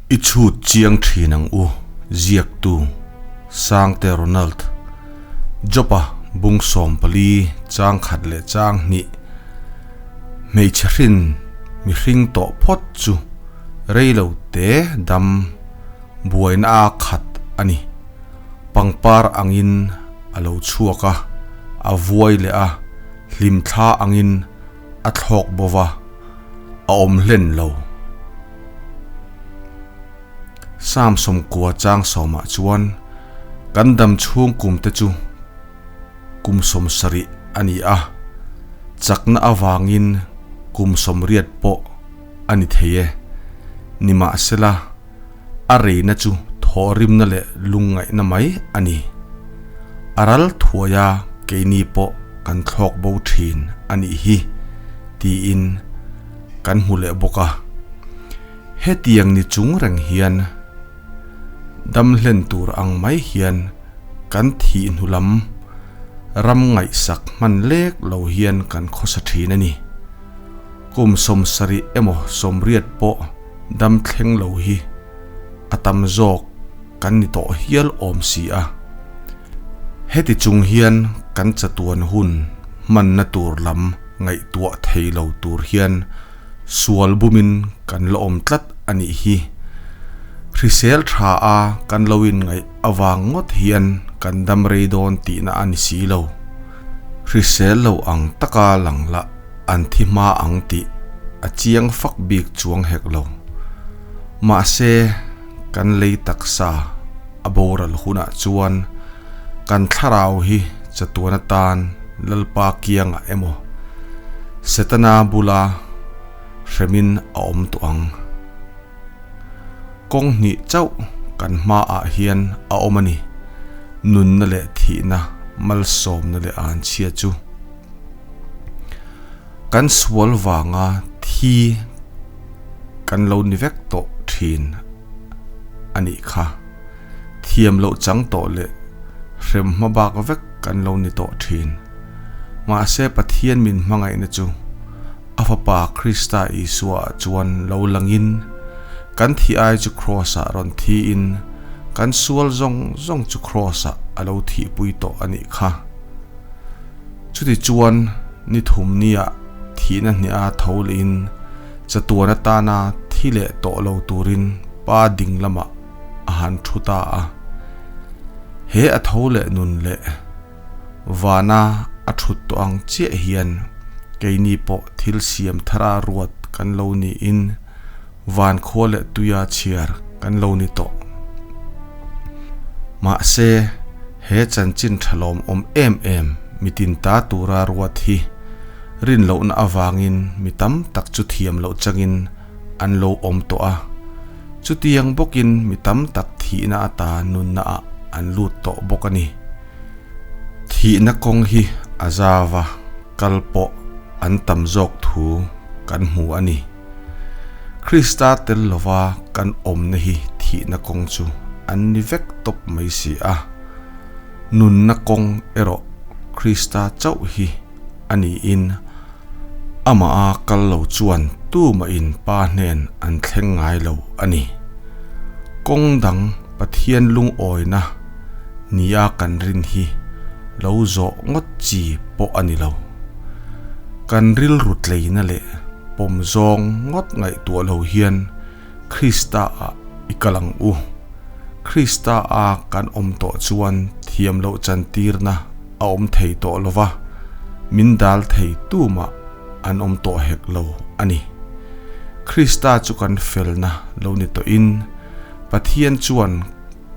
I chhut chiang thin ang u, ziaktu, Sangte Ronald, Jopa bung 14 chang khat leh chang hnih, hmeichhe hrin mihring tawh phawt chu reilo te dam buaina a khat a ni. Pangpar angin a lo chhuak a, a vuai leh a, hlimthla angin a thlawk bo va, a awm hlen lo. Psalm 90 chang sawmah chuan kan dam chhung kum te chu kum 70 a ni a, chakna avangin kum 80 pawh a ni thei e. Nimahsela, a reina chu thawhrimna leh lungngaihna mai a ni. A ral thuaia keini pawh kan thlawk bo thin a nih hi tiin kan hmu leh bawk a. Hetiang ni chung reng hian dam hlen tur ang mai hian kan thih hnu lam ram ngaihsak hman lek lo hian kan khawsa thin a ni. Kum 70 emaw 80 pawh dam thleng lo hi a tam zawk kan ni tawh hial awm si a. Heti chung hian kan chatuan hun hmanna tur lam ngaihtuah thei lo tur hian sual bumin kan la awm tlat a nih hi. Hrisel tha a kan lo inngaih avang ngawt hian kan dam rei dawn tihna a ni si lo. Hrisel lo ang taka lang lah an thi hma ang tih a chiang fak bik chuang hek lo. Mahse, kan lei taksa a boral hunah chuan kan thlarau hi chatuan atan Lalpa kiangah emaw Setana bula hremin a awm tawh ang. Kawng hnih chauh kan hmaah hian a awm a ni, nunna leh thihna, malsawmna leh anchhia chu. Kan sual vanga thi kan lo ni vek tawh thin a nih kha. Thiam loh chang tawh leh hrem hma bak vek kan lo ni tawh thin. Mahse Pathian min hmangaihna chu a Fapa Krista Isua ah chuan lo langin kan thi ai chu Kraws ah rawn thiin kan sual zawng zawng chu Kraws ah a lo thihpui tawh a nih kha. Chuti chuan ni thum nia thihna hniha tho lehin chatuan atana thi leh tawh lo turin pa ding lamah a han thu ta a. He a tho leh nun leh vana a thut tawh ang chiah hian keini pawh thil siam thara ruat kan lo niin van khua leh tuia chhiar kan lo ni tawh. Mahse, he chanchin tha lawmawm em em mitin ta tura ruat hi rin lohna avangin mi tam tak chu thiam loh changin an lo awm tawh a, chutiang bawkin mi tam tak thihna ata nunna ah an lut tawh bawk a ni. Thihna kawng hi a zava kal pawh an tam zawk thu kan hmu a ni. Krista tel lova kan awmna hi thihna kawng chu an ni vek tawp mai si a, nunna kawng erawh Krista chauh hi a niin amaha kal lo chuan tumahin Pa hnen an thleng ngai lo a ni. Kawng dang Pathian lungawina nia kan rin hi lo zawh ngawt chi pawh a ni lo. Kan rilru tleina leh pawm zawng ngawt ngaihtuah lo hian Krista ah i kal ang u. Krista a kan awm tawh chuan thiam loh chantirna a awm thei tawh lo va, min dal thei tumah an awm tawh hek lo a ni. Krista chu kan felna lo ni tawhin Pathian chuan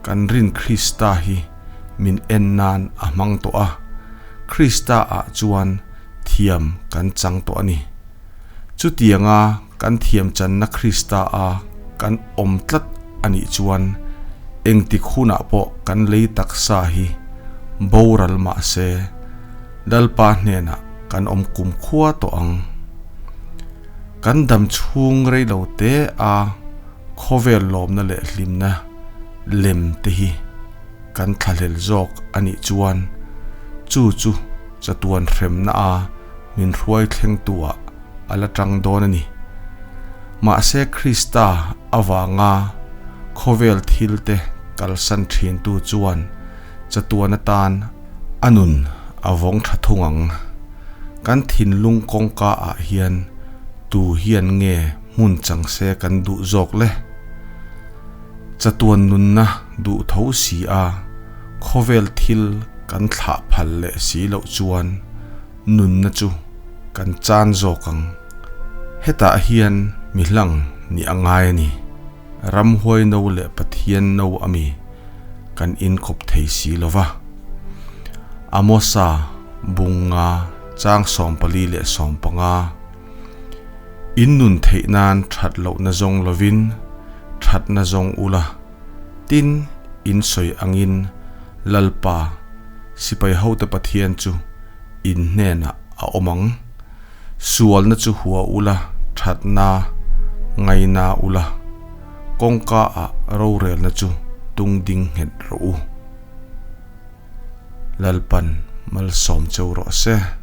kan rin Krista hi min en nan a hmang tawh a, Krista ah chuan thiam kan chang tawh a ni. Chutianga kan thiam channa Krista a kan awm tlat a nih chuan engtik hunah pawh kan lei taksa hi boral mah se Lalpa hnenah kan awm kumkhua tawh ang. Kan dam chhung rei lo te a khawvel lawmna leh hlimna lem te hi kan thlahlel zawk a nih chuan chu chu chatuan hremna a min hruai thlengtu ah a la tang dawn a ni. Mahse Krista avanga. Khawvel thil te kalsan thintu chuan chatuan atan a nun a vawng tha thung ang. Kan thinlung kawngka ah hian tu hian nge hmun chang se kan duh zawk le? Chatuan nunna duh tho si a, khawvel thil kan thlah phal leh si loh chuan nunna chu kan chan zawk ang. Hetah hian mi hlang nih a ngai a ni. Ramhuai no leh Pathian no a mi kan inkawp thei si lo va. Amosa bunga chang 14 leh 15. In nun theih nan that lohna zawng lovin thatna zawng ula, tin in sawi angin Lalpa, sipai hote Pathian chu in hnenah a awm ang. Sualna chu hua ula, thatna ngaina ula, kawngka ah rorelna chu tung ding nghet rawh u. Lalpan malsawm cheu rawh se.